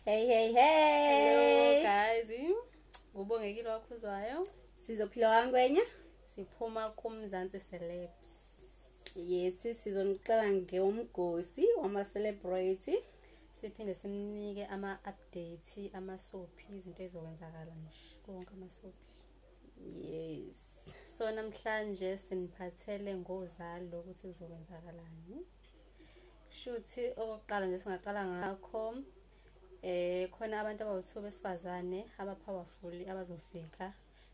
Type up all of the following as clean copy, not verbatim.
Hey hey hey. Hello guys. Ngubongekile wakhuzwayo. Sizophila kaNgwenya. Siphuma kuMzansi Celebs. Yes, sizonixela ngomgosi wama celebrity. Siphinde simnike ama update, ama-soapie, izinto ezokwenzakala nje. Konke ama-soapie. Yes. So namhlanje siniphathele ngozalo ukuthi kuzokwenzakalani. Shuthi okokuqala nje singaqala ngakho khona abantu abawu2 besifazane abapowerful abazofika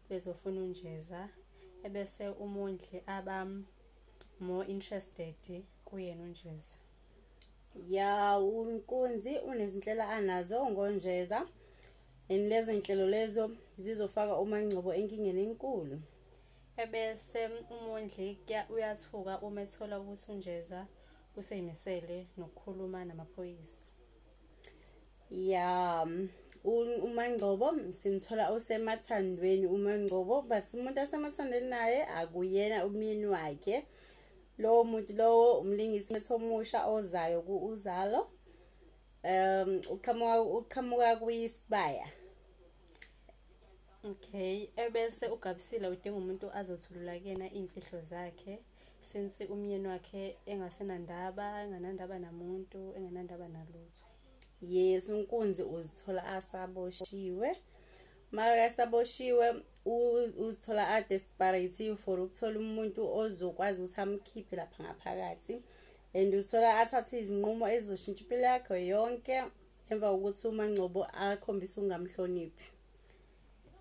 bezofuna uNjeza ebese uMondli aba more interested kuyena uNjeza. Ya, uNkunzi unezinhlelo anazo ngoNjeza. And lezo inhlelo lezo zizofaka uMangcobo enkingeni enkulu. Ebese uMondli uyathuka uma ethola ukuthi uNjeza useyimisele nokukhuluma namaphoyisa. Ya, uMangcobo simthola usemathandweni uMangcobo, but umuntu asemathandweni naye akuyena umyeni wakhe. Lowo muntu lowo umlingisi omusha ozayo ku-Uzalo. Uqhamuka kuyisibaya. Okay, ebese uGabisile udinga umuntu azothulula kuyena iy'mfihlo zakhe since umyeni wakhe engasenandaba, enganandaba namuntu, enganandaba nalutho. Yes, uNkunzi uzithola asaboshiwe. Makasaboshiwe uzithola a-desperate for ukuthola umuntu ozokwazi ukuthi amkhiphe lapha ngaphakathi. And uzithola athathe izinqumo ezizoshintsha impilo yakhe yonke emva kokuthi uMangcobo akhombise ukungamhloniphi.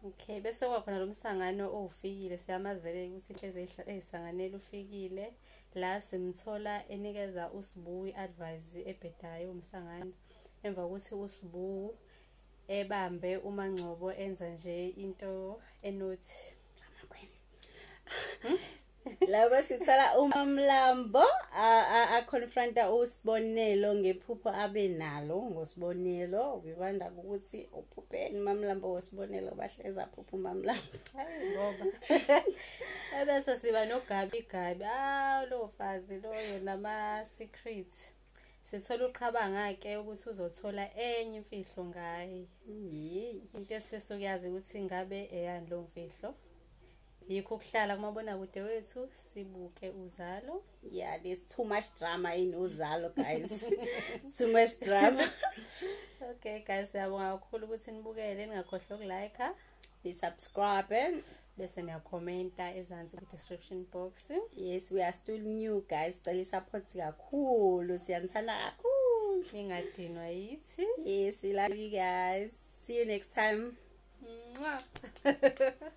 Okay, bese kwakhona lo msangano owufikile, siyamazi vele ukuthi hleze eyisanganela ufikile. La simthola enikeza uSibu i-advice ebhedayo umsangano emva kokuthi uSibu ebambe uMangcobo enza nje into enothi. Labo sithola uMamlambo a-confronta uSibonelo ngephupho abe nalo ngoSibonelo. Wibanda ukuthi uphupheni uMamlambo ngoSibonelo, bahleza aphupha uMamlambo. Hayi ngoba. Ebese siba noGabi Gabi. Ah, lo fazi loyo nama secrets. Sithola uqhabanga ke ukuthi uzothola enye imfihlo ngaye. Into esifisa ukuyazi ukuthi ngabe eyani lo mfihlo. Yikho ukuhlala kumabonakude wethu sibuke Uzalo. Yeah, there's too much drama in Uzalo, guys. Too much drama. Okay guys, siyabonga kakhulu ukuthi nibukele, ningakhohlwa ukulike, ni subscribe, bese niyakhomenta ezansi ku description box. Yes, we are still new guys. Cela support kakhulu, siyanithanda kakhulu. Ningadinwa yithi. Yes, we love you guys. See you next time. Mwah.